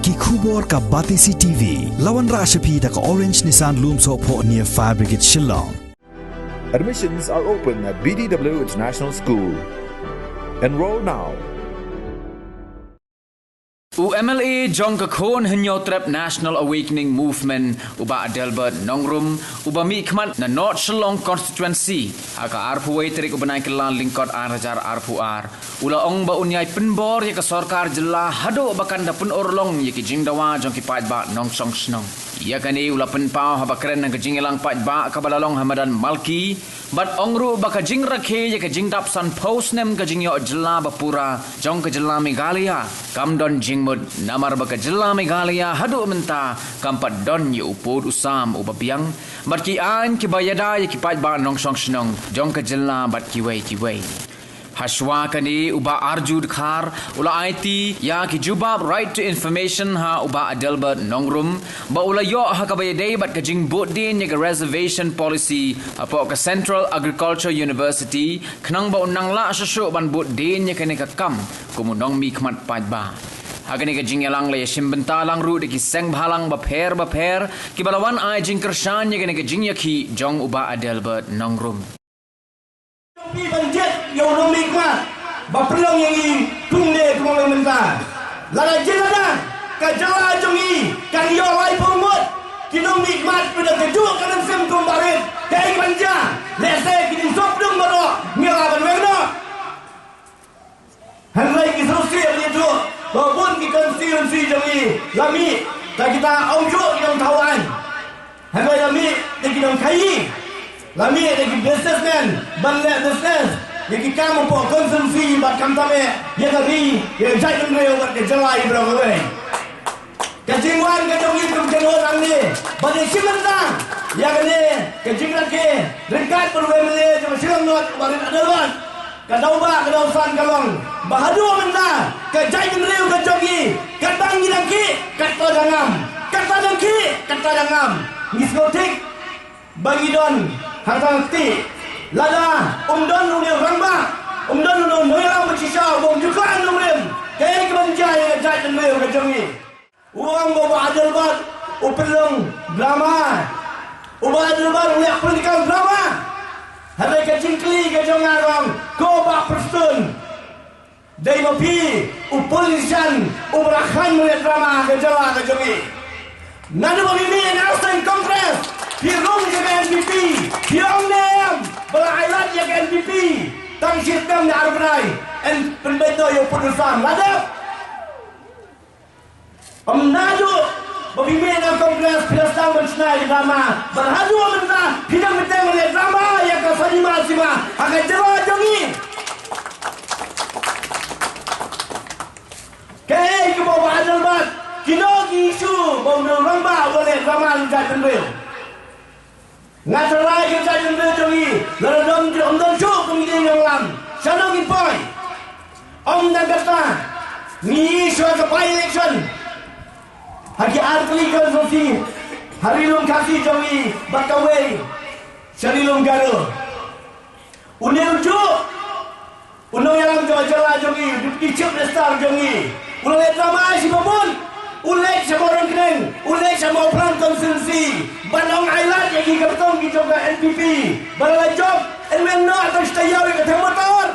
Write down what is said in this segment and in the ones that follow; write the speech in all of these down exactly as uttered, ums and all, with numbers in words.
Ki khubor ka Batesi T V, la wanrah sha phi da ka Orange Nissan Lumsohphoh near Fire Brigade Shillong. Admissions are open at B D W International School. Enroll now. U M L A jong ka Khun Hynñiewtrep National Awakening Movement, u Bah Adelbert Nongrum, uba mihkhmat na North Shillong Constituency, ha ka arphew wei tarik u bnai Kyllalyngkot ar hajar arphew ar, u la ong ba un ïai pynbor ïa ka sorkar jylla haduh ba kan da pynurlong ïa ki jingdawa jong ki paidbah nongshong shnong. Ïa kane u la pynpaw haba kren ha ka jingïalang paidbah kaba la long ha madan Malki, bad ong ruh ba ka jingrakhe ïa ka jingdap sanphew snem ka jingïoh jylla ba pura jong ka jylla Meghalaya kam don jingmut, namar ba ka jylla Meghalaya haduh mynta kam pat don ïa u pud u sam uba biang bad ki aiñ kiba ïada ïa ki paidbah nongshong shnong jong ka jylla bad kiwei kiwei. Hashwa kane u Bah Arju Dkhar u la aiti ïa ki jubab Right to Information ha u Bah Adelbert Nongrum, ba u la ïoh ha kaba ïadei bad ka jingbud dien ïa ka Reservation Policy hapoh ka Central Agriculture University, khnang ba un nang lah shuh shuh ban bud dien ïa kane ka kam kum u nongmihkhmat paidbah. Ha kane ka jingïalang la ïashim bynta lang ruh da ki seng bhalang bapher bapher kiba la wan ai jingkyrshan ïa kane ka jingïakhih jong u Bah Adelbert Nongrum. Phi ban jied ïa u nongmihkhmat ba pynlong ïa ngi kumne kumno mynta. Lada jied lada ka jylla jong ngi kan ïoh laiphew ngut ki nongmihkhmat, phi da kajuh ka mynsiem kum barit, kaei ban jia? Lehse ki dieng sop dum baroh ngi la ban weng noh. Hynrei ki sngewsih ban ïathuh ba bun ki constituency jong ngi la mih da kita ong juh ki nongthaw aiñ. Hynrei la mih da ki nongkhaïi, la mih da ki businessman ban leh business ïa ki kam hapoh constituency bad khamtam eh ïa ka ri, ïa ka jaitbynriew bad ka jylla ïa baroh kawei. Ka jingwan ka jong ngi kum ka jingwan hangne ban ïashim bynta ïa kane ka jingrakhe ryngkat bad u M L A jong ka Shillong North, u Bah Rit Adelbert. Ka daw ba ka daw san ka long ba haduh mynta ka jaitbynriew ka jong ngi katba ngi dang khih katba dang ngam, katba dang khih katba dang ngam. Ngi sngewthik ba ngi don hangta ka kti. Lada um don une u rangbah, um don une u nongïalam ba shisha, ba um ju khlaiñ nongrim, kaei kaban jia ïa ka jaitbynriew ka jong ngi? U ong ba u Bah Adelbert u pynlong drama. U Bah Adelbert u leh political drama. Hynrei ka jingkylli ka jong nga ka long, ko Bah Prestone, dei ma phi u politician uba la khlaiñ ban leh drama ha ka jylla ka jong ngi. Naduh ba phi mih na ka seng Congress, phi rung ïa ka N P P, phi ong ne em ba la ailad ïa ka N P P tang shi snem ne ar bnai, yn pynbeit noh ïa u pud u sam. La dep. Ym, naduh ba phi mih na Congress phi la sdang ban shna ïa ka drama, bad haduh mynta phi dang bteng ban leh drama ïa ka cinema, cinema ha ka jylla jong ngi. Kaei kaba u Bah Adelbert, kino ki issue ba u rangbah u leh drama ïa ka jaitbynriew? Nga tharai ki jaitbynriew jong ngi, lada don ki, ym don shuh kum ki nongïalam, shano kin poi? Ym tang katta, ngi ïohi shuwa ka by-election ha ki artylli constituency, ha Ri Lum Khasi jong ngi bad kawei sha Ri Lum Garo. Une u juh u nongïalam jong ka jylla jong ngi, u Deputy Chief Minister jong ngi, u la leh drama shi babun. U leit sha Mawryngkneng, u leit sha Mawphlang constituency ban ong ailad ïa ki kyrtong ki jong ka N P P. Ba la jop, yn wan noh tang shi taïew ïa ka theng motor.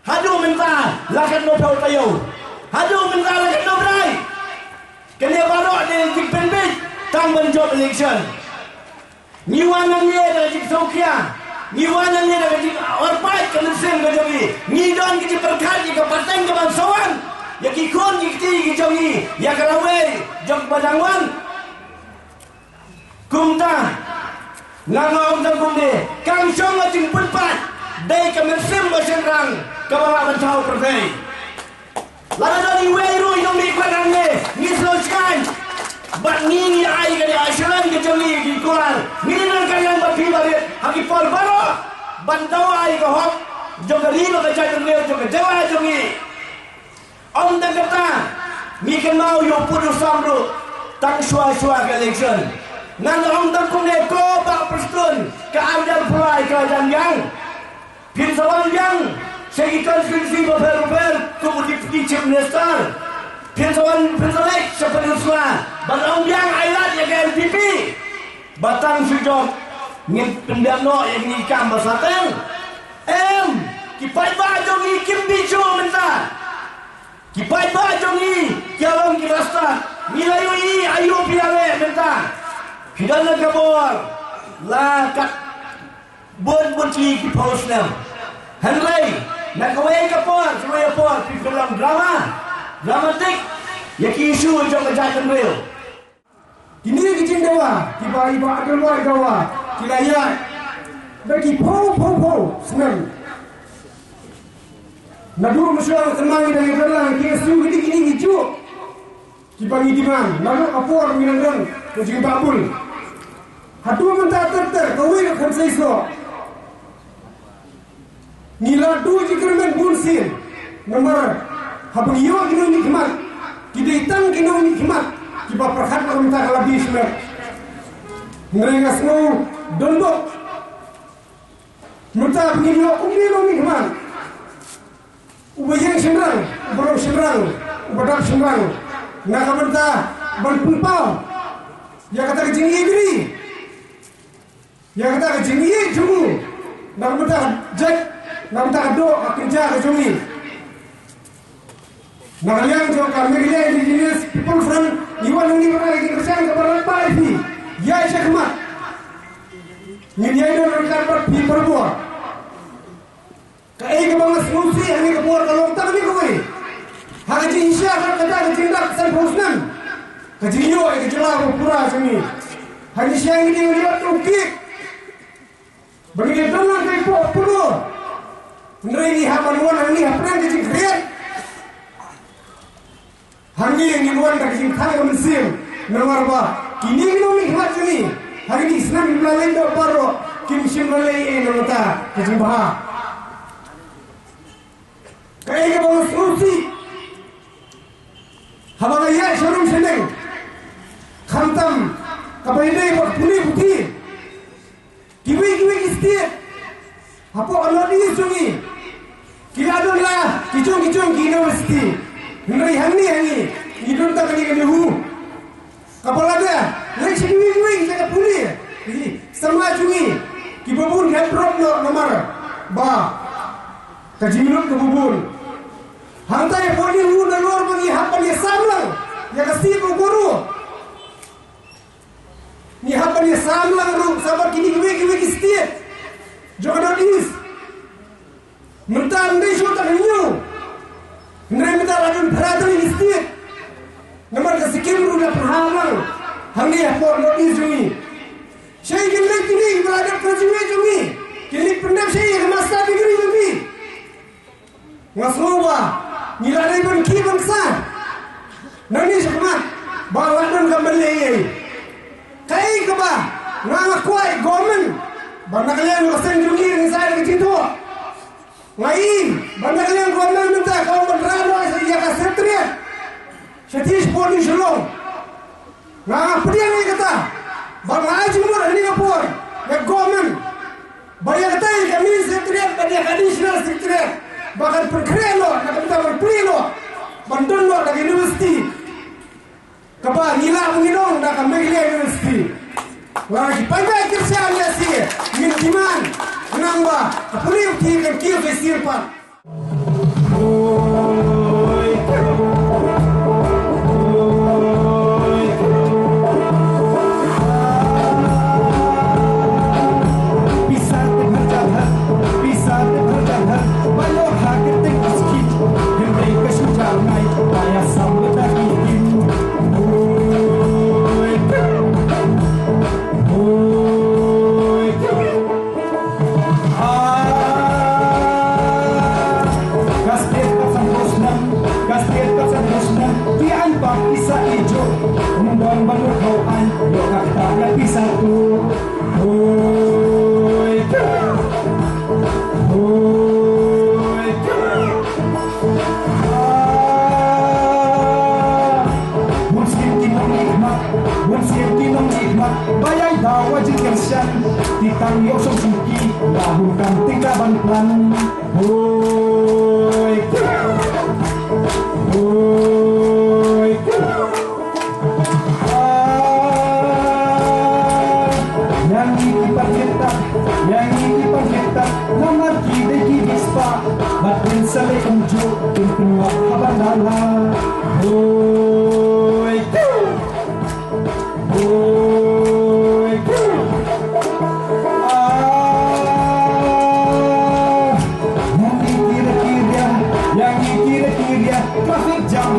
Haduh mynta la katno phew taïew? Haduh mynta la katno bnai? Kane baroh dei jingpynbeit tang ban jop election. Ngi wan hangne da ka jingsngewkhia, ngi wan hangne da ka jingorpait ka mynsiem ka jong ngi. Ngi don ka jingpyrkhat ïa ka pateng kaban sa wan, ïa ki khun ki kti ki jong ngi, ïa ka lawei jong kaba dang wan. Kumta nga ong tang kumne, kam shong ka jingpynpait, dei ka mynsiem ba shynrang kaba lah ban thaw pyrthei. Lada don iwei ruh i nongmihkhmat hangne, ngi sngewsih bad ngi, ngi ai ka assurance ka jong ngi ki kular, ngi nang kynmaw ba phi barit ha ki por baroh ban dawa ïa ka hok jong ka ri bad ka jaitbynriew jong ka jylla jong ngi. Ym tang katta, ngi kynmaw ïa u pud u sam ruh tang shuwa shuwa ka election. Ngan ong tang kumne, ko Bah Prestone, ka ar hajar arphew lai ka la jan biang. Phin sa wan biang sha ki constituency bapher bapher kum u Deputy Chief Minister. Phin sa wan, phin sa leit sha Peninsula ban ong biang ailad ïa ka N P P. Ba tang shu jop ngin pynbiang noh ïa kine ki kam ba sa teng. Em, ki paidbah jong ngi kim dih shuh mynta. Ki paidbah jong ngi ki ïalong ki la stad. Ngi la ïohi aïu phi ïaleh mynta. Phi don na ka bor la kat bun bun ki ki phew snem. Hynrei na kawei ka por, kawei ka por phi pynlong drama, dramatic ïa ki issue jong ka jaitbynriew. Kine ki jingdawa kiba i Bah Adelwai dawa ki la ïaid da ki phew phew phew snem. Naduh mynshuwa ka snem ngi dang ïa don lang ki issue kine kine ki juk kiba ngi demand naduh ka por ngi dang don ka jingbabul. Haduh mynta ter ter kawei ka khynsei soh. Ngi la duh jingkyrmen bun sien. Namar haba ngi ïoh kino mihngiat, ki dei tang kino mihngiat kiba pyrkhat ba mynta ka la bishmet. Hynrei nga sngew don bok mynta ba ngi ïoh kum kino mihngiat, uba ïeng shynrang, uba rung shynrang, uba dap shynrang, na ka bynta ban pynpaw ïa kata ka jingïeit. Ïa kata ka jingïeit jong u na ka bynta ka jait, na ka bynta ka doh ka kynja ka jong ngi. Na ka liang jong ka Meghalaya Indigenous People Front, ngi wan hangne ban ai ka jingkyrshan kaba radbah ïa phi. Ïaid shakhmat. Ngin ïaid don ryngkat bad phi barabor. Kaei kaba nga sngewsih ha kane ka por ka long tang kane kawei. Ha ka jingshisha ka, kata ka jingdap sanphew snem, ka jingïoh ïa ka jylla ba pura jong ngi. Ha ka jingshisha ngi dei ban ïoh tang kiad ba ngi dei don lang ka ïing pop puro. Hynrei ngi hap ban wan hangne hapdeng ka jingkhriat. Hangne ngin wan da ka jingthrang ka mynsiem namar ba kine ki nongmihkhmat jong ngi ha kine ki snem kim la leit doh baroh, kim shym la leh ei ei na ka bynta ka jingbha. Kaei kaba nga sngewsih haba nga ïaid sha rum sha neng, khamtam kaba ïadei bad pule puthi. Kiwei kiwei ki state hapoh ka North East jong ngi ki la don la ki jong ki jong ki university. Hynrei hangne hangne ngi don tang kane ka NEHU kaba lada leit sha kiwei kiwei ki jaka pule, ki samla jong ngi kiba bun ki hap drop noh namar ba ka jinglut kaba bun. Hangta ïa poi NEHU nalor ba ngi hap ban ïasam lang ïa ka seat baroh. Ngi hap ban ïasam lang ruh sa bad kine kiwei kiwei ki state jong ka North East. Mynta ym dei shuh tang hynñiew, hynrei mynta la don phra tylli ki state. Namar ka Sikkim ruh la pynhap lang hangne hapoh North East jong ngi. Shaei kin leit kine kiba la dep graduate jong ngi? Kin leit pyndep shaei ïa ka master degree jong ngi? Nga sngew ba ngi la dei ban khie ban ksah nangne shakhmat ba la don kam ban leh ei ei. Kaei kaba nga, nga kwah government ba na ka liang ka seng jong ngi ngin sa ai ka jingthoh. Nga i ba na ka liang government mynta ka ong ban rah noh ïa ka Secretariat shatei shapoh New Shillong. Nga, nga pdiang ïa kata ba nga ai jingmut ha kane ka por ïa ka government ba ïa kata, ïa ka main secretariat bad ïa ka additional secretariat ba kan pynkhreh noh na ka bynta ban plie noh ban don noh da ka university kaba ngi lah ba ngin ong da ka Meghalaya University. Lada ki paidbah ki kyrshan ïa shi, ngin demand khnang ba ka pule puthi kan kiew shisien pat. Ka state ka san phew snem, ka state ka san phew snem, ki aiñ pat ki sa ïeh juh. Ym don ba lut hawaiñ, ïoh ka ktah ïa pisa tu. Hoi. Hoi. Bun sien ki nongmihkhmat, bun sien ki nongmihkhmat ba ïai daw ha jingkyrshan. Ki tang ïoh shong shuki, la bun kam teng ka ban plan. Hoi. Hoi.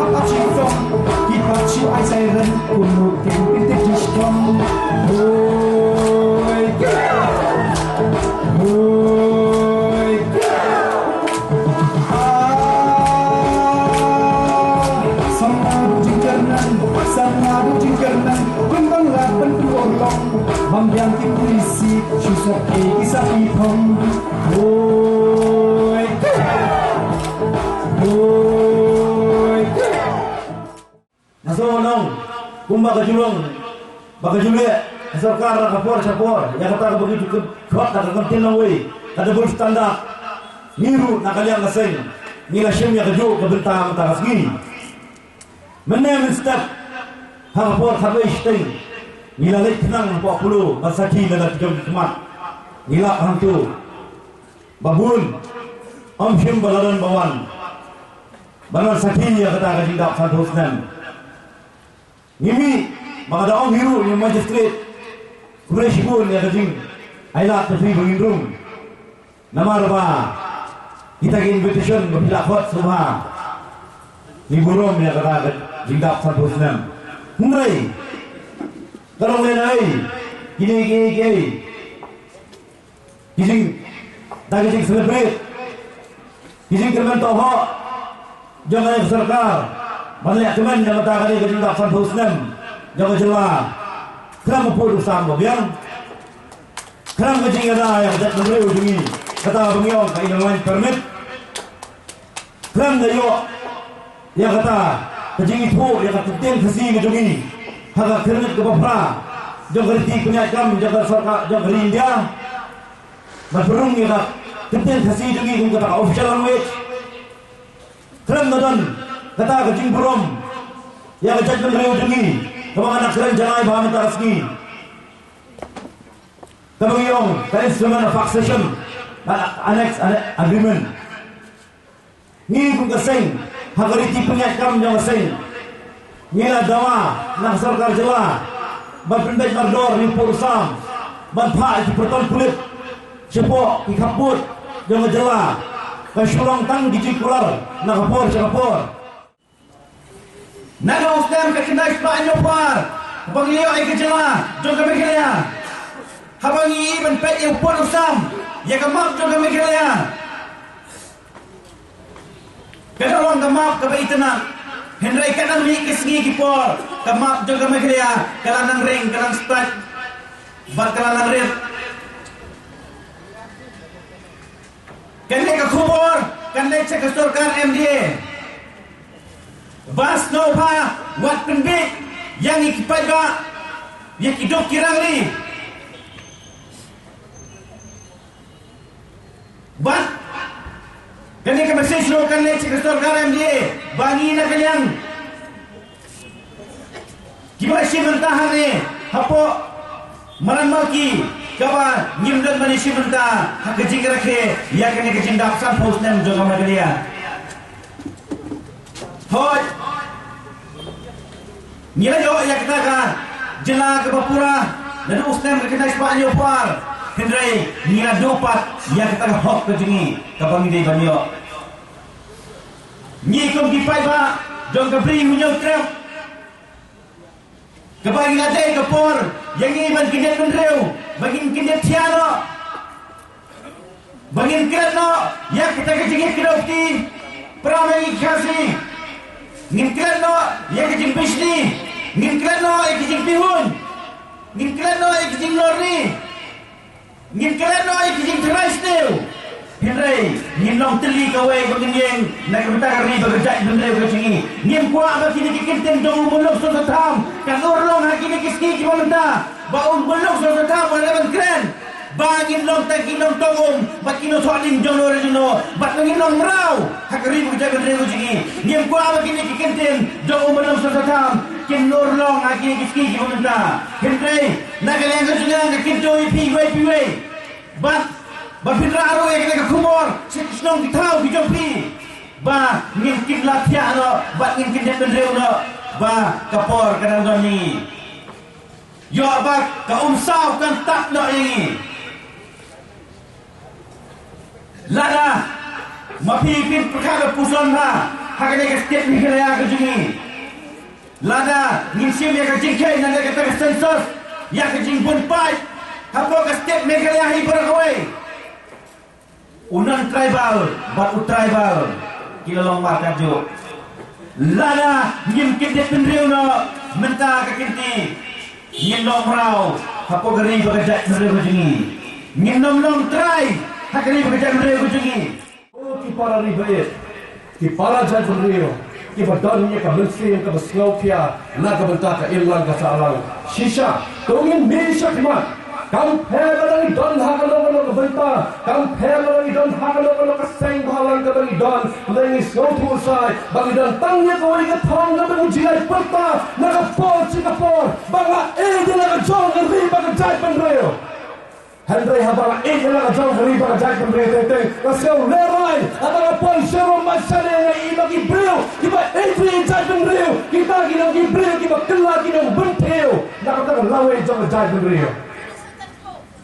Ki pat shu ai siren, kumno kin pyntik ki stom. Hoi. Hoi. Ah, sa nga duh jingkyrmen, sa nga duh jingkyrmen, kumba nga pynpur long, bam biang ki pulisi, shu sep ki sa ki phong. Hoi. Hoi. Nga sngew nong, kumba ka ju long, ba ka ju leh ka sorkar na ka por sha por, ïa kata kaba ngi ju khot da ka kyntien nongwei, ka double standard. Ngi ruh na ka liang ka seng ngi la shim ïa kajuh ka bynta mynta ka sngi. Mynne mynstep ha ka por khatwei shiteng ngi la leit khnang hapoh Apollo ban sakhi lada ki jong ki khmat. Ngi lap hangto ba bun, ym shym ba la don ba wan ban wan sakhi ïa kata ka jingdap sanphew snem. Ngi mih ba ka da ong hi ruh ïa u magistrate, khublei shibun ïa ka jingailad ka phi ba ngin rung. Namar ba kita ki invitation ba phi la khot sngewbha, ngi burom ïa kata ka jingdap sanphew snem. Hynrei ka long lehnoh ei kine kiei kiei ki jing, da ki jing celebrate ki jingkyrmen tohok jong ka sorkar ban leh kmen ïa kata ka dei ka jingdap sanphew snem jong ka jylla. Khlem u pud u sam ba biang, khlem ka jingïada ïa ka jaitbynriew jong ngi, kata ba ngi ong ka Inner Line Permit. Khlem da ïoh ïa kata ka jingithuh ïa ka ktien Khasi ka jong ngi ha ka khyrnit kaba phra jong ka riti pynïaid kam jong ka sorkar jong ka ri India, ban pynrung ïa ka ktien Khasi jong ngi kum kata ka official language. Khlem da don kata ka jingburom ïa ka jaitbynriew jong ngi kaba nga kren janai bha mynta ka sngi, kaba ngi ong ka Instrument of Accession bad Annex Agreement. Ngi kum ka seng, ha ka riti pynïaid kam jong ka seng, ngi la dawa na ka sorkar jylla ban pynbeit mardor ïa u pud u sam, ban phah ïa ki pyrton pulit shapoh ki khappud jong ka jylla. Ka shu long tang ki jingkular na ka por sha ka por. Naduh u snem ka khyndai spah hynñiew phew ar, haba ngi ïoh ïa ka jylla jong ka Meghalaya, haba ngi ïoh ban peit ïa u pud u sam ïa ka map jong ka Meghalaya. Ka dang long ka map kaba itynnad, hynrei ka dang mih ki sngi ki por, ka map jong ka Meghalaya ka la nang ring, ka dang stat bad ka la nang rit. Kane ka khubor kan leit sha ka sorkar M D A ba sngewbha wat pynbiej ïa ngi ki paidbah ïa ki duk ki rangli. Bad kane ka message ruh kan leit sha ka sorkar M D A ba ngi na ka liang kiba shim bynta hangne hapoh Madan Malki, kaba ngim don ban ïashim bynta ha ka jingrakhe ïa kane ka jingdap sanphew snem jong ka Meghalaya. Hooid, ngi la ïoh ïa kata ka jylla kaba pura naduh u snem ka khyndai spah hynñiew phew ar, hynrei ngi la duh pat ïa kata ka hok ka jong ngi kaba ngi dei ban ïoh. Ngi kum ki paidbah jong ka Bri Hynñiewtrep, kaba ngi la dei ka por ïa ngi ban kyndit bynriew, ba ngin kyndit thiah noh, ba ngin klet noh ïa kita ki jingïeit ki dohkti para ma ngi ki Khasi. Ngin klet noh ïa ki jingbishni, ngin klet noh ïa ki jingpihuiñ, ngin klet noh ïa ki jinglorni. Ngin klet noh ïa ki jingtharai sniew. Hynrei ngin long tylli kawei ba ngin ïeng na ka bynta ka ri bad ka jaitbynriew ka jong ngi. Ngim kwah ba kine ki kyntien jong u Muluk Suthatham kan urlong ha kine ki sngi kiba mynta, ba u Muluk Suthatham u la ban kren ba ngin long tang ki nongtong um bad ki nongthoh ding jongno re jongno, bad ba ngin long mraw ha ka ri bad ka jaitbynriew ka jong ngi. Ngim kwah ba kine ki kyntien jong u Muluk Suthatham kin urlong ha kine ki sngi kiba mynta. Hynrei na ka liang ka jong nga nga kyntu ïa phi iwei pa iwei, bad ba phin rah ruh ïa kane ka khubor sha ki shnong ki thaw ki jong phi, ba ngin kylla thiah noh bad ngin kyndit bynriew noh, ba ka por ka dang don hi. Ïoh ba ka umsaw kan tap noh ïa ngi. Lada ma phi phin pyrkhat ba puson bha, Ha kane ka state Meghalaya ka jong ngi, lada ngin shim ïa ka jingkheiñ na kata ka census, ïa ka jingbun paid hapoh ka state Meghalaya hi baroh kawei, u non-tribal bad u tribal ki la long markatjuh. Lada ngim kyndit bynriew noh mynta ka kynti, ngin long mraw hapoh ka ri bad ka jaitbynriew ka jong ngi. Ngin nym long trai ha ka ri bad ka jaitbynriew ka jong ngi. Ko ki para ri baieit, ki para jaitbynriew kiba don ïa ka mynsiem kaba sngewkhia na ka bynta ka imlang ka sahlang, shisha to ngin mih shakhmat. Kam pher lada ngi don ha kano kano ka bynta, kam pher lada ngi don ha kano kano ka seng bhalang kaba ngi don, hynrei ngi sngewthuh shai ba ngi don tang ïa kawei ka thong kaba ngi jingai pyrta na ka por sha ka por ba nga ïeit ïa la ka jong ka ri bad ka jaitbynriew. Hynrei haba nga ïeit ïa la ka jong ka ri bad ka jaitbynriew teng teng, nga sngew lehraiñ haba nga poi sharum bad shane, nga ïohi ba ki briew kiba ïeit ïa ka jaitbynriew, kita ki long ki briew kiba kylla ki nongpynthiew na kata ka lawei jong ka jaitbynriew.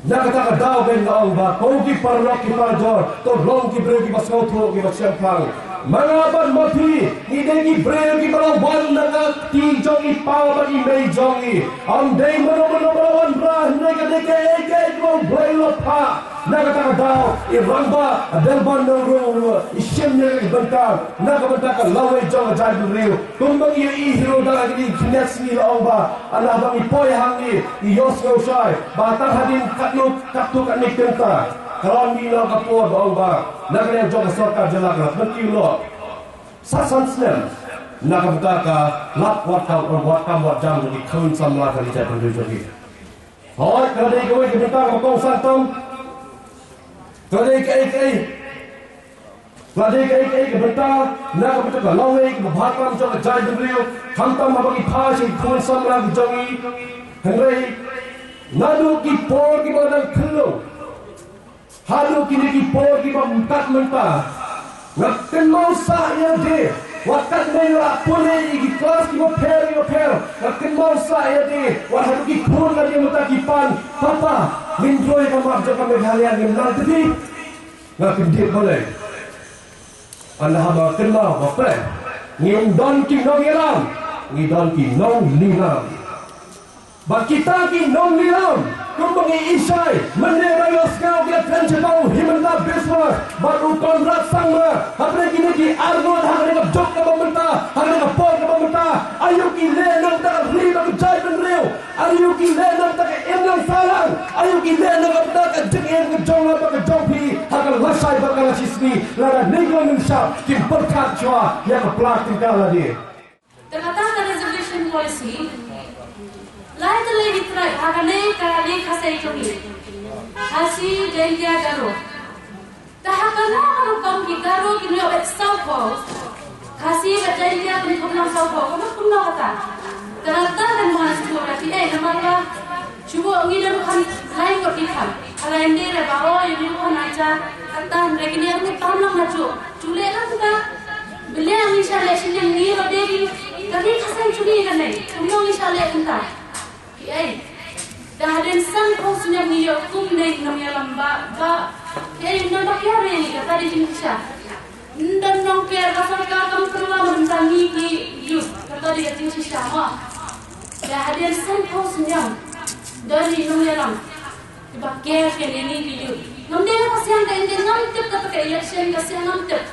Na kata ka daw, nga ong ba ko ki paralok ki parajor, to long ki briew kiba sngewthuh, kiba shemphang. Ma nga bad ma phi ngi dei ki briew kiba la wan na ka kti jong i pa bad i mei jong ngi. Ym dei mano mano ba la wanrah, hynrei ka dei kaei kaei kaba U Blei u la phah. Na kata ka daw i rangbah Adelbert Nongrum i shim ïa ka bynta na ka bynta ka lawei jong ka jaitbynriew. Kumba ngi ïohi hi ruh da kine ki khyndiat sngi, la ong ba ynda ba ngi poi hangne ngi ïohsngew shai ba tang hadien katno katto katne kynta ka la mih noh ka por ba ong ba na ka liang jong ka sorkar jylla ka la pynkylla sa san snem na ka bynta ka lad wad kam, wad kam wad jam jong ki khun samla ka ri jaitbynriew jong ngi. Hooid, ka la dei kawei ka bynta kaba kongsan tam. Ka la dei kaei kaei, ka la dei kaei kaei ka bynta na ka bynta ka lawei kaba bha tam jong ka jaitbynriew, khamtam haba ngi phai sha ki khun samla ki jong ngi. Hynrei naduh ki por kiba dang khyllung haduh kine ki por kiba kat mynta, nga kynmaw sah ïa lade, wat katne nga la pule ïa ki klas kiba pher kiba pher, nga kynmaw sah ïa lade, wat haduh ki khun lade mynta ki pan, "Papa, ngin roi ka map jong ka Meghalaya, ngin nang tadi?" Nga kyndit balei? Ynda haba kynmaw ba pyrshah ngim don ki nongïalam, ngi don ki nonglilam. Bad kita ki nonglilam, kumba ngi ïohi shai, mynne ba ïohsngew ki la kren shaphang u Himanta Biswa bad u Conrad Sangma, hapdeng kine ki arngut ha kane ka juk kaba mynta, ha kane ka por kaba mynta, aïu ki leh na ka bynta ka ri bad ka jaitbynriew? Aïu ki leh na ka bynta ka imlang sahlang? Aïu ki leh na ka bynta ka jingim ka jong nga bad ka jong phi ha ka lashai bad ka lashisngi, lada ngi kum ngi shah kim pyrkhat shuwa ïa ka pla tyngka lade? Te kata ka reservation policy, lai tylli ki tribe ha kane ka ri Khasi jong ngi, Khasi, Jaiñtia, Garo. Te ha kano kano ka rukom ki Garo kin ïoh beit sawphew, Khasi bad Jaiñtia kin thung lang sawphew, kano kumno kata? Te kata kan wan shu ïa ki, eh, namar ba shu ngi dang khan lai ngut ki khan. Ala ïa ngi re ba, oh, ïa ngi khan aja kata, hynrei kine ngi tam lang na shu. Shu leh lang kata. Balei ngi shah leh shisien, ngi ruh dei ki, ka ri Khasi jong ngi kane. Kumno ngi shah leh kumta? Kiei. Da hadien sanphew snem ngi ïoh kum ne nongïalam ba, ba, kiei, nang ba kiei re, kata dei jingshisha. Ynda nongker ka sorkar kam kyrwa na bynta ngi ki youth, kata dei ka jingshisha mo. Da hadien sanphew snem don i nongïalam kiba ker ïa ngi ki youth. Ngam dei ka siang ka India, ngam tip kata ka election ka siang, ngam tip.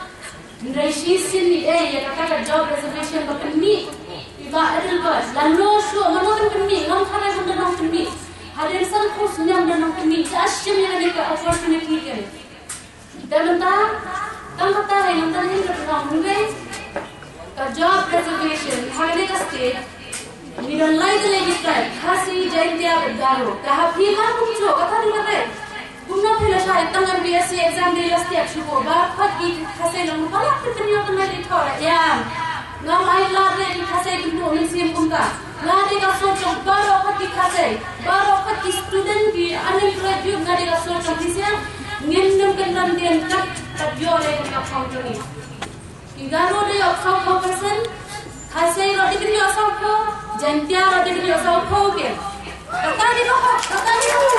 Hynrei shisien ïa kata ka job reservation ba pynmih i Bah Adelbert, lano shuh mano ban pynmih, ngam tharai ban don nongpynmih. Hadien sanphew snem don nongpynmih, te shim ïa kane ka opportunity ka. Te mynta tang kata hi, ngam tang hin ka pynlong, hynrei ka job reservation ha kane ka state ngi don lai tylli ki tribe, Khasi, Jaiñtia bad Garo. Te ha phi ma kumjuh, kata dei kata. Kumno phi la shah tang M P S C exam dei la stiak shuh, baroh khoit ki Khasi long, ba la phi pynïoh tang dei thoh la ïam. Ngam ai lad re ki Khasi kyntu mynsiem kumta. Nga dei ka sur jong baroh khoit ki Khasi, baroh khoit ki student, ki unemployed youth, nga dei ka sur jong ki. Shisha ngin nym kynran dien kat kat ïoh re ka khong jong ngi. Ki Garo dei ïoh sawphew percent, Khasi ruh dei kin ïoh sawphew, Jaiñtia ruh dei kin ïoh sawphew ke. Kata dei ba hok, kata dei ba hok.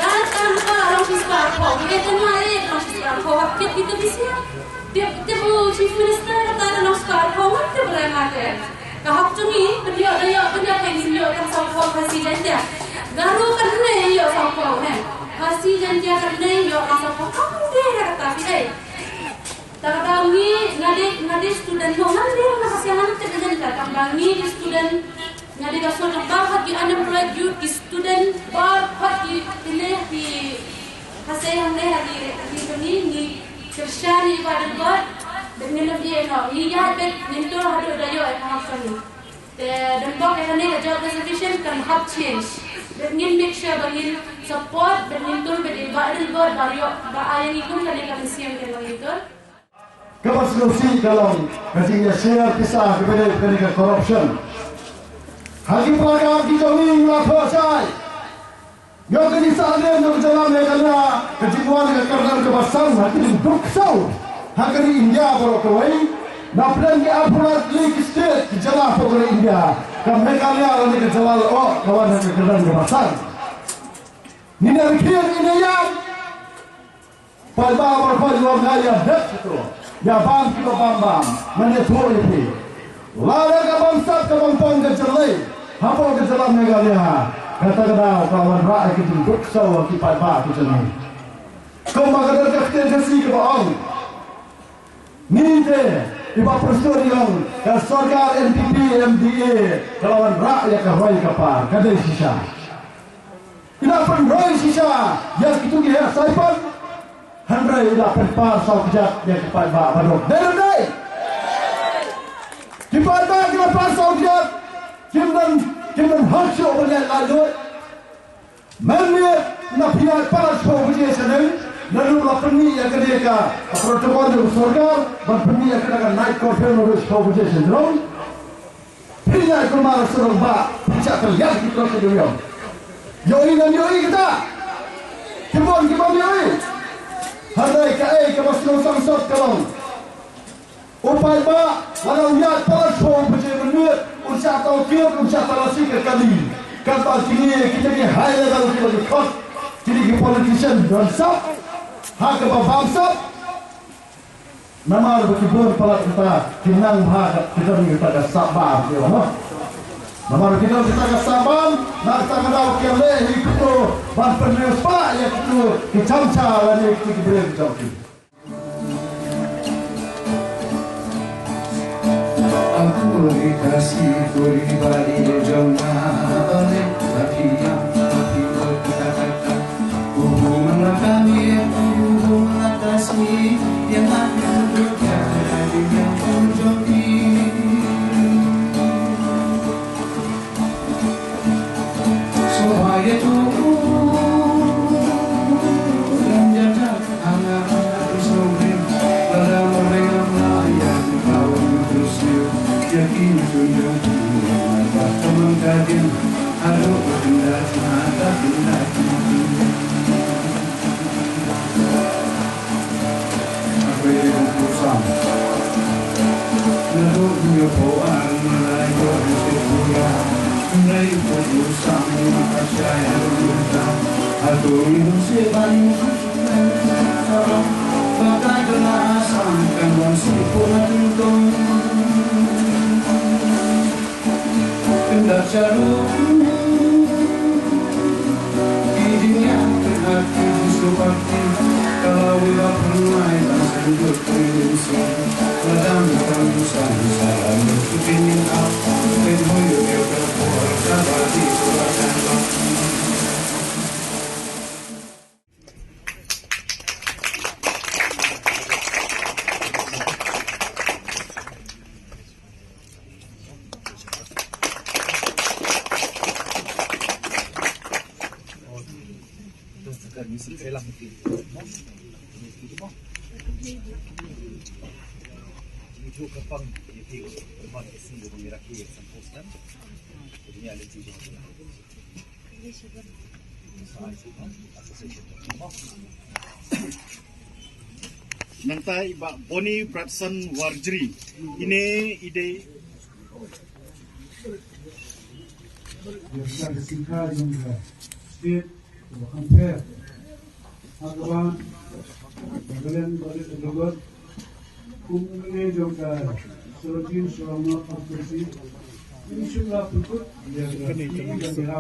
Dan kan ka long ki spah phew, ki dei ma e long ki spah phew, hap kit kita bisiang. Te u Chief Minister kata ka nongskar khong te bala ngate. Ka hok jong ngi pynïoh da ïoh pynïoh ka ngin ïoh ka sawkhoh Khasi Jaiñtia. Garo kane ïoh sawkhoh ne. Khasi Jaiñtia kane ïoh ka sawkhoh kam de da kata phi ei. Ta ka daw ngi nga dei nga dei student mo ngan dei nga ka siang ngan te ka jaiñtia tang ba ngi dei student. Nga dei ka sawkhoh ba hot ki unemployed youth ki student ba hot ki pile ki Hase hangne ha ki ha ki kani ngi kyrshan ïa i Bah Adelbert. Bad ngin ym ïeh noh ngi ïaid bad ngin tur haduh da ïoh ïa ka hok jong ngi. Te don bok ïa kane ka job reservation kan hap change. Bad ngin make sure ba ngin support bad ngin tur bad i Bah Adelbert ba ïoh ba ai ïa ngi kum kane ka mynsiem kaba ngin tur. Kaba sngewsih ka long ka jingïashare pisa kaba dei kane ka corruption. Ha ki program ki jong ngi ngi la thoh shai. Ïa ka jingsahdien jong ka jylla Meghalaya ka jingwan ka kyrdan kaba san ha ka jingduk ksew ha ka ri India baroh kawei. Na pdeng ki arphew lai tylli ki state ki jylla hapoh ka ri India, ka Meghalaya lane ka jylla la oh ka wan ha ka kyrdan kaba san. Ngin ïa rkhie ngin ïa ïam. Paidbah baroh phi ïoh nga ïa dep kito. Ïa bam kiba bam bam. Ngan ïathuh ïa phi. Lada ka bamsap ka bamtong ka jyllei hapoh ka jylla Meghalaya, kata ka daw ka wanrah ïa ka jingduk ksew ha ki paidbah ki jyllei. Kumba ka don ka ktien Khasi kaba ong, ngi te i Bah Prestone i ong ka sorkar N P P M D A ka la wanrah ïa ka roi ka par, ka dei shisha. I la pynroi shisha ïa kito ki heh saipan. Hynrei i la pynpar saw kjat ïa ki paidbah baroh. Dei ne ym dei? Ki paidbah ki la par saw kjat. Kim don, kim don hok shuh ban leh laitluid. Mynmiet na phi ïaid palat shiphew baje shaneng, naduh la pynmih ïa kane ka protocol jong ka sorkar ban pynmih ïa kane ka night curfew naduh shiphew baje shaneng. Phi ïa kumar shnong ba phi shah pynïap ki trok ki duriaw. Ïohi ne ym ïohi kita? Ki bun ki bym ïohi. Hynrei kaei kaba sngewsih sot ka long, u paidbah lada u ïaid palat shiphew baje mynmiet un shah tawkit, un shah talasi ka kali. Katba kine kita ki high level kiba ki khot, kine ki politician don sap ha kaba bamsap. Namar ba ki bun palat kita ki nang bha ka, ki don kita ka sap bam, ki ong. Namar ki don kita ka sap bam, na kata ka daw ki leh hi kito ban pynriewspah ïa kito ki chamcha lane kito ki briew ki jong ki. Aku ri Khasi, aku ri bari jong nga balik, tapi yang, tapi berkata-kata. Nangta i Bah Boni Pratson Warjri. Ine i dei. Ïa ka singkha jong ka state, ka ba khamfer. Ha kaba, ka Glen Barit Adelbert. Kumne jong ka Saratin Sawang Constituency. Ini shim la pukut dia ka Saratin dan dia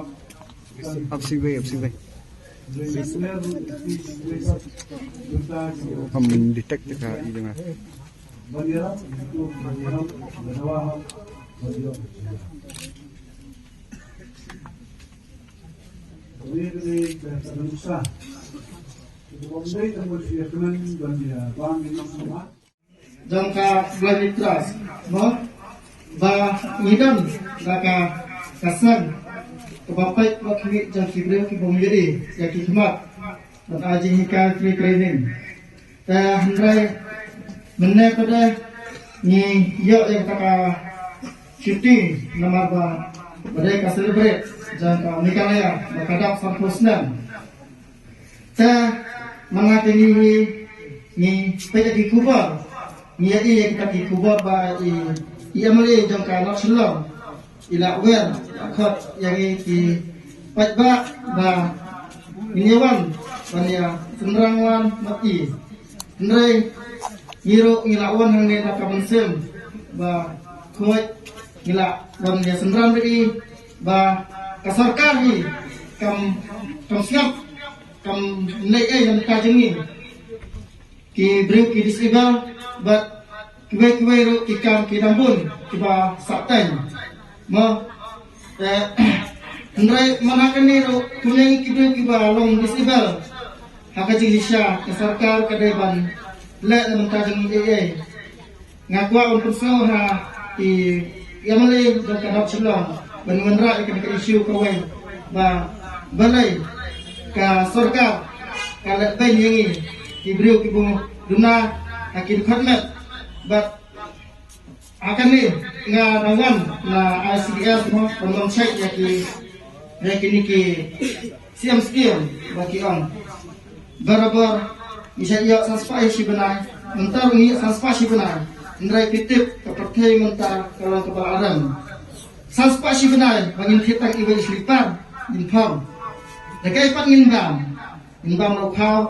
Ap sing wei, ap sing wei. Kam detect ka i jong nga. Jong ka Blai Trust mo, ba ngi don da ka, ka seng kaba peit ba ki jong ki briew ki bym ïohi ïa ki khmat. Bad ai jinghikai free training. Te hynrei mynne pat de ngi ïoh ïa kata ka shuti namar ba ba dei ka celebrate jong ka Meghalaya ba ka dap sanphew snem. Te mynta ka ngi ngi peit ïa ki khubor, ngi ïa ïa kita ki khubor ba i i M L A jong ka North Shillong i la wer khot ïa ngi ki paidbah ba ngin ïa wan ban ïa synran wan ma i. Hynrei ngi ruh ngi la wan hangne da ka mynsiem ba khot ngi la wan ïa synran ma i ba ka sorkar hi kam kam sngap kam leh ei na ka jong ngi ki briew ki disable bad kiwei kiwei ruh ki kam ki dang bun kiba sah teng. Mo, eh, hynrei mynta kane ruh kumne ki briew kiba long disable ha ka jingshisha ka sorkar ka dei ban leh na bynta jong ngi ei ei. Nga kwah ban pynsngew ha i M L A jong ka North Shillong ban wanrah ïa kane ka issue kawei ba balei ka sorkar ka leh beiñ ïa ngi ki briew ki bym duna ha ki dkhot met. Bad ha kane nga dang wan na I C D S mo ban wan check ïa ki ïa kine ki siem skiem ba ki ong. Barabor ngi sa ïoh san spah shi bnai, mynta ruh ngi ïoh san spah shi bnai. Hynrei phi tip ka pyrthei mynta ka long kaba la rem. San spah shi bnai ba ngin thied tang iwei i slipar ngin phong. Da kaei pat ngin bam? Ngin bam la u khaw,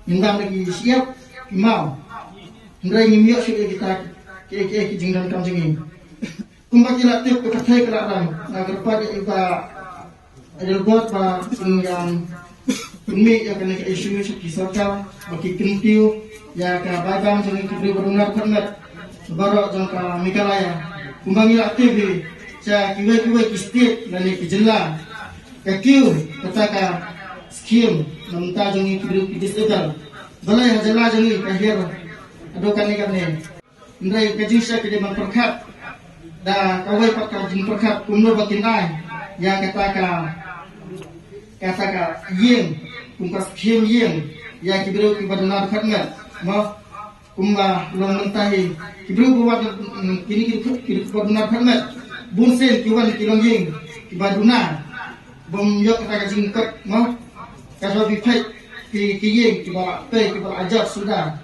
ngin bam la ki shyiap ki maw. Hynrei ngim ïoh shuh ïa kita ki ki ki jingdonkam jong ngi. Kumba ki la tip ka pyrthei ka la rem, nga kyrpad ïa i Bah Adelbert ba un ïa pynmih ïa kane ka issue sha ki sorkar ba ki kyntiew ïa ka bai bam jong ki briew ba duna dkhot met baroh jong ka Meghalaya. Kumba ngi la tip hi sha kiwei kiwei ki state lane ki jylla ka kiew kata ka skim na bynta jong ngi ki briew ki disable. Balei ha jylla jong ngi ka hiar haduh kane kane. Hynrei ka jingshisha ka dei ban pyrkhat da kawei pat ka jingpyrkhat kumno ba kin ai ïa kata ka, kata ka ïing kum ka skim ïing ïa ki briew kiba duna dkhot met. Mo, kumba long mynta hi ki briew ba wan, mm, kine ki, ki, kiba duna dkhot met bun sien ki wan ki long ïing kiba duna. Bym ïoh kata ka jingkot mo. Ka shu phi peit ki, ki ïing kiba la pei kiba la jop suda.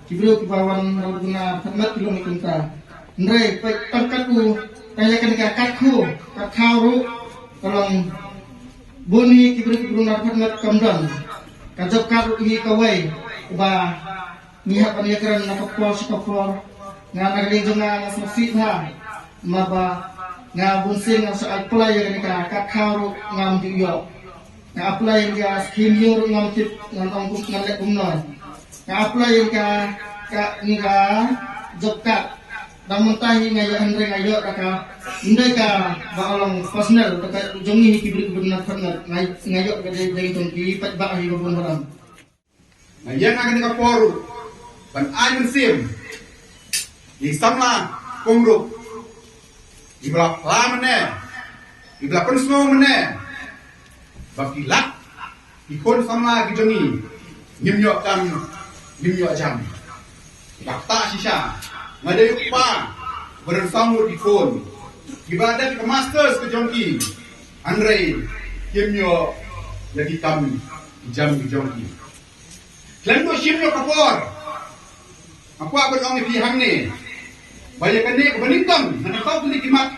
Ki briew kiba wan na duna dkhot met ki long kumta. Hynrei peit tang katto ka ïa kane ka kat khaw, kat khaw ruh ka long bun hi ki briew kiba duna dkhot met kam don. Ka job card ruh hi kawei ba ngi hap ban ïakren na ka por sha ka por. Nga na ka liang jong nga nga sngewsih bha. Namar ba nga bun sien nga sa apply ïa kane ka kat khaw ruh ngam ju ïoh. Nga apply ïa ka skim ïing ruh ngam tip ngan ong kum ngan leh kumno. Nga apply ïa ka, ka, ïa ka job card. Dang mynta hi nga ïoh hynrei nga ïoh da ka, ym dei kaba long personal, da ka jong ngi hi ki briew kiba duna dkhot met. Nga, nga ïoh ka dei, dei jong ki paidbah hi ba bun baroh. Nga ïeng ha kane ka por ruh ban ai mynsiem ïa ki samla kum ruh, kiba la phla mynne, kiba la pynsngew mynne ba ki lak ki khun samla ki jong ngi ngim ïoh kam, ngim ïoh jam. Ba kata shisha nga dei u kpa ba don saw ngut ki khun kiba la dep ka masters ka jong ki, hynrei kim ïoh ïa ki kam ki jam ki jong ki. Khlem da shim ïa ka por, nga kwah ban ong ïa phi hangne ba ïa kane kaba nyngkong na ka tau kane ki mat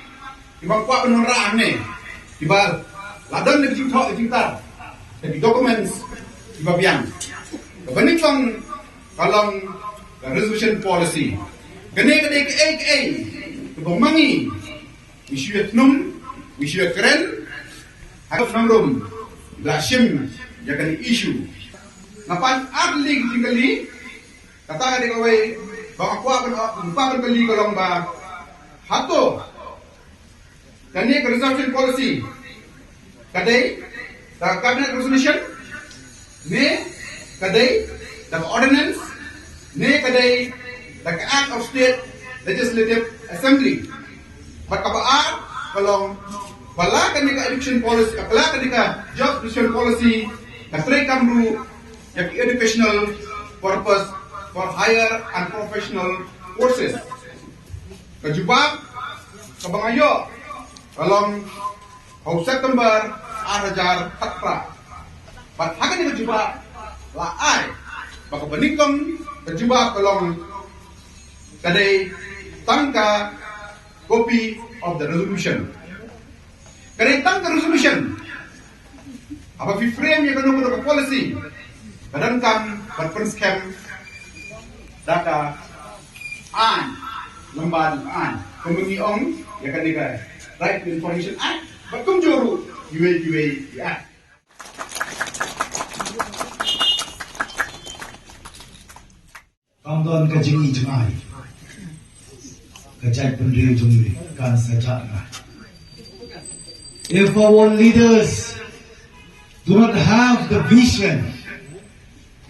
kiba nga kwah ban wanrah hangne, kiba la don na ki jingthoh jingtar, na ki documents kiba biang. Kaba nyngkong ka long ka reservation policy. Kane ka dei kaei kaei kaba ma ngi, ngi shu ïa tnum, ngi shu ïa kren ha ka nongrum, la shim ïa kane ka issue. Nga pan ar tylli ki jingkylli. Kata ka dei kawei ba nga kwah ban, nga kwah ban kylli ka long ba, hato kane ka reservation policy ka dei da ka cabinet resolution, ne ka dei da ka ordinance, ne ka dei da ka Act of State Legislative Assembly. Bad kaba ar ka long ba la kane ka education policy, ba la kane ka job creation policy ka treikam ruh ïa ki educational purpose for higher and professional courses. Ka jubab kaba nga ïoh ka long ha u September ar hajar khatphra. Bad ha kane ka jubab la ai ba kaba nyngkong ka jubab ka long ka dei tang ka copy of the resolution. Ka dei tang ka resolution. Haba phi frame ïa kano kano ka policy, ka donkam ban pynskhem da ka aiñ, lem bad ka aiñ. Kumba ngi ong ïa kane ka Right to Information Act, bad kumjuh ruh kiwei kiwei ki aiñ. Kam don ka jingïeit jong ngi. Ka jaitbynriew jong ngi kan sa jah ngai. If our leaders do not have the vision,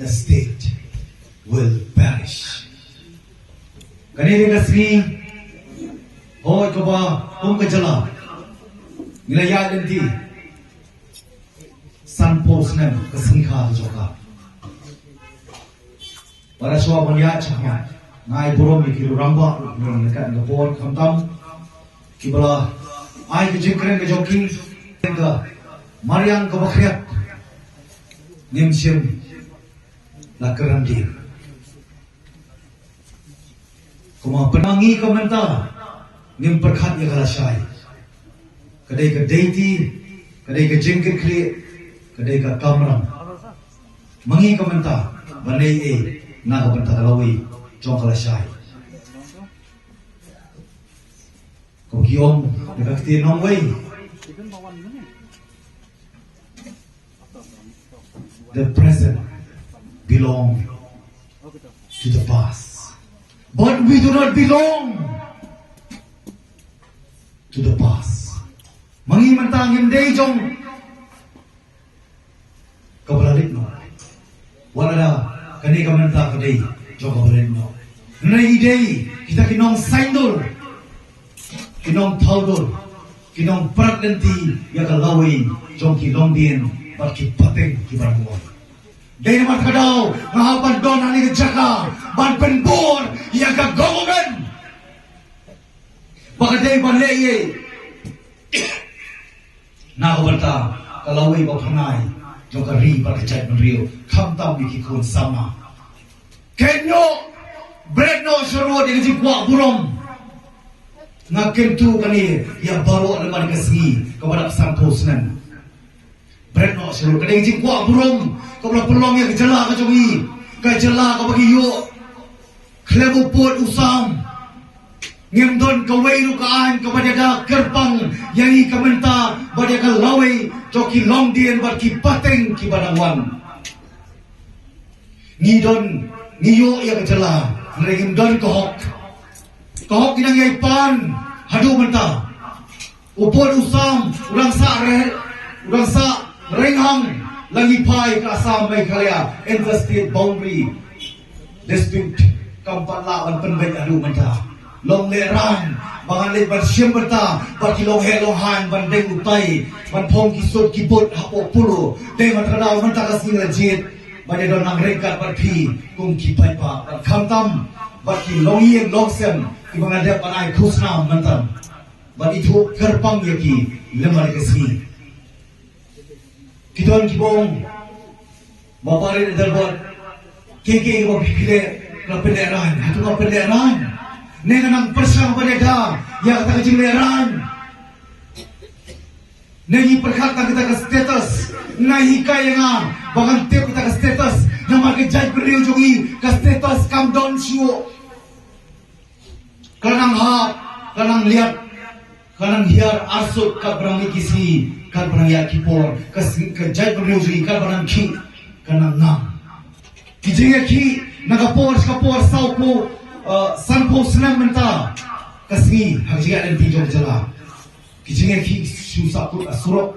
the state will perish. Kane ka sngi, hooid kaba kum ka jylla ngi la ïaid lynti sanphew snem ka sngi kha ka jong ka. Bad shuwa ban ïaid shakhmat, nga ai burom ïa ki rangbah ruh, ki rangbah ka por khamtam kiba la ai ka jingkren ka jong ki, ka mariang kaba khriat ngim shym la kren dien. Kumba pynmang ngi ka mynta ngim pyrkhat ïa ka lashai. Ka dei ka deiti, ka dei ka jingkitkhlieh, ka dei ka kamram. Ma ngi ka mynta ban leh ei na ka bynta ka lawei jong ka lashai. Ko ki ong da ka ktien nongwei, the present belong to the past, but we do not belong to the past. Ma ngi mynta ngim dei jong kaba la leit noh. Wat la da kane ka mynta ka dei jong kaba la leit noh. Hynrei ngi dei kita ki nongsaiñdur, ki nongthaw dur, ki nongprat lynti ïa ka lawei jong ki longdien bad ki pateng kiba dang wan. Dei namar kata ka daw nga hap ban don ha kane ka jaka ban pynbor ïa ka government ba ka dei ban leh ei na ka bynta ka lawei ba pynai jong ka ri bad ka jaitbynriew, khamtam ïa ki khun samla. Kynnoh, bret noh shuh ruh ïa ka jingkwah burom. Nga kyntu kane ïa baroh lem bad ka sngi kaba dap sanphew snem. Bret noh shuh ruh, ka dei ka jingkwah burom kaba la pynlong ïa ka jylla ka jong ngi, ka jylla kaba ngi ïoh khlem u pud u sam. Ngim don kawei ruh ka aiñ kaba ïada kyrpang ïa ngi ka mynta bad ïa ka lawei jong ki longdien bad ki pateng kiba dang wan. Ngi don, ngi ïoh ïa ka jylla, hynrei ngim don ka hok. Ka hok ngi dang ïai pan haduh mynta. U pud u sam u dang sah re, u dang sah rynghang la ngi phai ka Assam, Meghalaya, interstate boundary dispute kam pat lah ban pynbeit haduh mynta. Long lehraiñ ba ngan leit ban shim bynta bad ki longheh longhan ban deng utai, ban phong ki suit ki boot hapoh Polo. Dei mynta ka daw, mynta ka sngi la jied ban ïadon nang ryngkat bad phi kum ki paidbah, bad khamtam bad ki longïing longsem kiba nga dep ban ai khusnam mynta. Bad ithuh kyrpang ïa ki lem bad ka sngi. Ki don kiba ong, Bah Barit Adelbert, kiei kiei kiba phi leh, la pynlehraiñ. Hato nga pynlehraiñ? Ne nga nang pyrshang ban ïada ïa kata ka jinglehraiñ? Ne ngi pyrkhat tang kita ka status? Ngi hikai ïa nga ba ngan tip kita ka status, namar ka jaitbynriew jong ngi ka status kam don shuh. Ka nang hap, ka nang liat, ka nang hiar arsut, katba nang mih ki sngi, katba nang ïaid ki por, ka sngi, ka jaitbynriew jong ngi katba nang khih, ka nang ngam. Ki jingïakhih na ka por sha ka por, saw phew, eh, san phew snem mynta ka sngi ha ka jingïaid lynti jong ka jylla. Ki jingïakhih shu sahkut ha surok,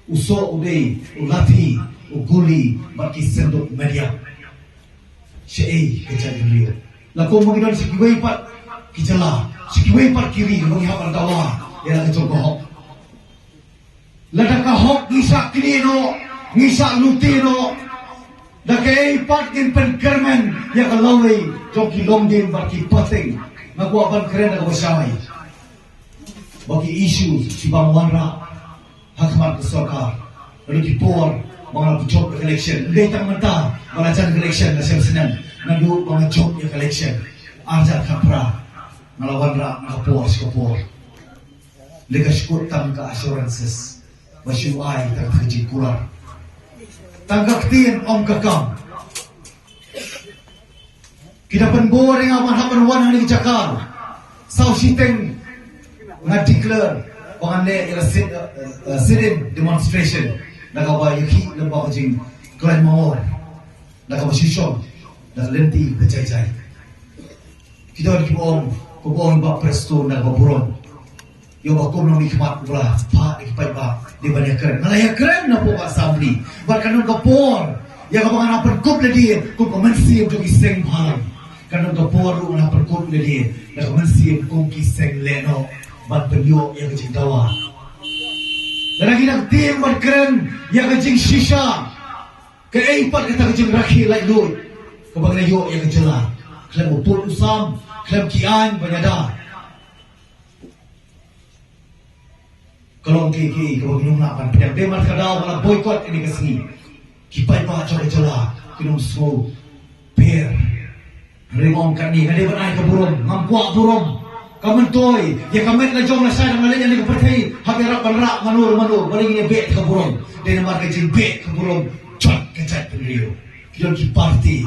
u soh u dei, u lathi, u guli bad ki synduk media. Shaei ka jaitbynriew? La kum ba ngi don sha kiwei pat ki jylla, sha kiwei pat ki ri, ba ngi hap ban dawa ïa la ka jong ka hok. Lada ka hok ngi shah knieh noh, ngi shah lute noh, da kaei pat ngin pynkyrmen ïa ka lawei jong ki longdien bad ki pateng? Nga kwah ban kren da kaba shai ba ki issues kiba wanrah ha khmat ka sorkar. Naduh ki por ba nga la jop ïa ka election, ym dei tang mynta ba la jan ka election, la shem snem, naduh ba nga jop ïa ka election arhajar khatphra, nga la wanrah na ka por sha ka por. Lei ka shu kut tang ka assurances ba shu ai tang ka jingkular, tang ka ktien ym ka kam. Ki da pynbor ïa nga ban hap ban wan ha kane ka jaka. Saw shiteng nga declare ba ngan leh ïa ka sit, eh, sit-in demonstration na kaba ïakhih lem bad ka jingkhlaiñ mangor, na kaba shisha, na ka lynti ba jai jai. Ki don kiba ong, kiba ong ba Prestone na kaba burom. Ïoh ba kum nongmihkhmat uba la phah da ki paidbah, dei ban ïakren. Nga la ïakren napoh ka assembly. Bad kan don ka por ïa kaba ngan hap pynkup lade kum ka mynsiem jong ki seng bhalang. Kan don ka por ruh ngan hap pynkup lade na ka mynsiem kum ki seng lehnoh ban pynïoh ïa ka jingdawa. Lada ngi dang tieng ban kren ïa ka jingshisha, kaei pat kata ka jingrakhe laitluid kaba ngi la ïoh ïa ka jylla khlem u pud u sam, khlem ki aiñ ban ïada? Ka long kiei kiei kaba ngim lah ban pdiang. Dei namar kata ba la boycott ïa kane ka sngi. Ki paidbah jong ka jylla kin ym sngewpher. Hynrei nga ong kane, nga dei ban ai ka burom, ngam kwah burom. Ka myntoi ïa ka met la jong lashai, dang leit ïa kane ka pyrthei hap ïarap ban rah mano mano, balei ngin ïa beh ka burom? Dei namar ka jingbeh ka burom jong ka jaitbynriew. Ki don ki party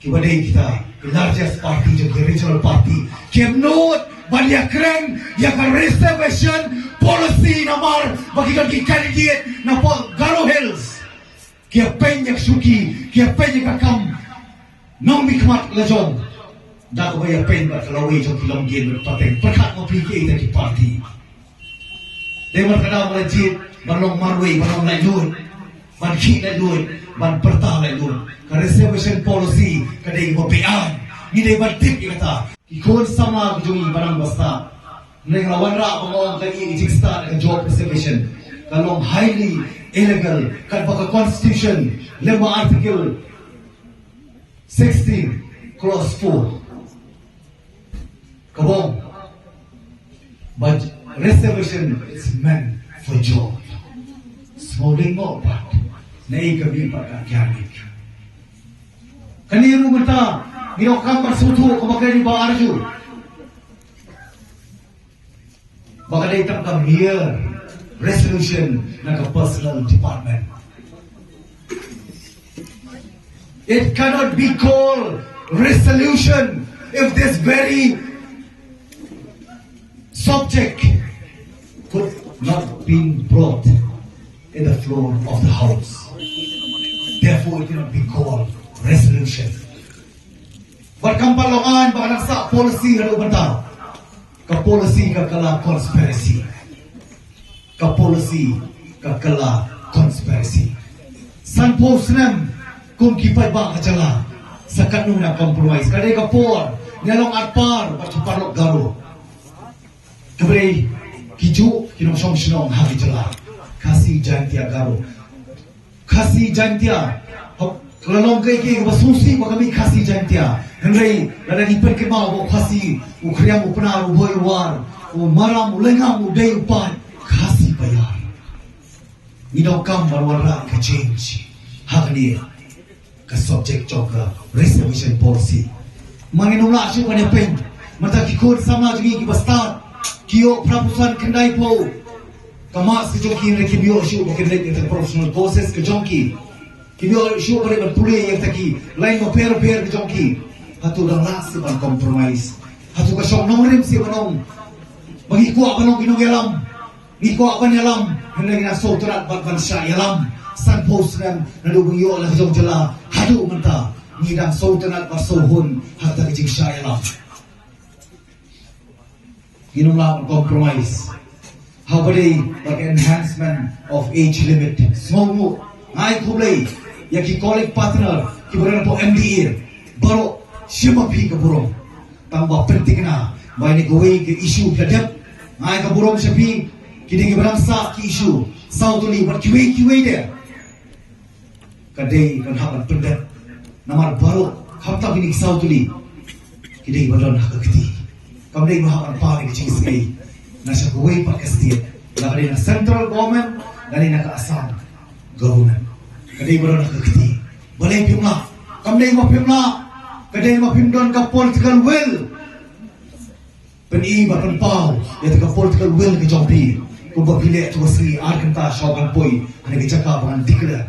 kiba dei kita ki largest party jong ki regional party, ki hynñiew ban ïakren ïa ka reservation policy namar ba ki don ki candidate napoh Garo Hills. Ki ïapeiñ ïa ka shuki, ki ïapeiñ ïa ka kam nongmihkhmat la jong. Da kaba ïapeiñ bad ka lawei jong ki longdien bad pateng. Pyrkhat ma phi kiei kita ki party. Dei namar kata ba la jied ban long marwei, ban long laitluid, ban khih laitluid, ban pyrta laitluid. Ka reservation policy ka dei kaba beaiñ. Ngi dei ban tip ïa kata. Ki khun samla ki jong ngi ba nang ba stad. Hynrei nga la wanrah ba nga ong kane ka jingstad ka job reservation ka long highly illegal, katba ka constitution, lyngba article sixteen, clause four, ka ong ba reservation is meant for job. Sngewdei mo pat naei ka mih pat ka kiar mih. Kane ruh mynta ngi donkam ban sngewthuh kumba kane ba arju. Ba ka dei tang ka mere resolution na ka personal department. It cannot be called resolution if this very subject could not be brought in the floor of the house. Therefore, it cannot be called resolution. Bad kam pat long aiñ ba ka dang sah policy haduh mynta. Ka policy ka kylla conspiracy. Ka policy ka kylla conspiracy. Sanphew snem kum ki paidbah ka jylla, sa katno ngi la compromise? Ka dei ka por ngi la long atpar bad ki paralok Garo. Kaba dei ki juh ki nongshong shnong ha ki jylla Khasi Jaintia Garo. Khasi Jaintia, hok, ka la long kaei kaei kaba sngewsih ba ka mih Khasi Jaintia. Hynrei lada ngi pynkynmaw ba u Khasi u khriam, u Pnar, u Bhoi, u War, u Maram, u Lyngngam, u Dei, u Paid, Khasi ba ïar. Ngi donkam ban wanrah ka change ha kane ka subject jong ka reservation policy. Ma ngin ym lah shuh ban ïapeiñ. Mynta ki khun samla jong ngi kiba stad ki ïoh phra phew san khyndai phew ka marks ka jong ki, hynrei kim ïoh shuh ba kin leit ïa ka professional courses ka jong ki. Kim ïoh shuh ba leit ban pule ïa kita ki lain bapher bapher ka jong ki. Hato dang lah shuh ban compromise? Hato ka shong nongrim seh ban ong ba ngi kwah ban long ki nongïalam? Ngi kwah ban ïalam, hynrei ngi dang sngewtynnat bad ban shah ïalam. Sanphew snem naduh ba ngi ïoh la ka jong jylla haduh mynta, ngi dang sngewtynnat bad sngewhun ha kata ka jingshah ïalam. Ngin ym lah ban compromise. Haba dei bad ka enhancement of age limit, sngewnguh, nga ai khublei ïa ki colleague partner kiba don hapoh M D A baroh. Shim ma phi ka burom, tang ba pynthikna ba ine kawei ka issue ka dep. Nga ai ka burom sha phi. Ki dei kiba dang sah ki issue saw tylli bad kiwei kiwei de. Ka dei ban hap ban pyndep. Namar baroh khamtam kine ki saw tylli ki dei ba don ha ka kti. Kam dei ba hap ban pan ïa ka jingsngew na sha kawei pat ka state, la ka dei na central government lane na ka Assam government. Ka dei ba don ha ka kti. Balei phim lah? Kam dei ba phim lah, ka dei ba phim don ka political will. Pyni ba pynpaw ïa ka political will ka jong phi. Kumba phi leh tu ka sngi ar kynta shuwa ban poi ha ka jaka ba ngan declare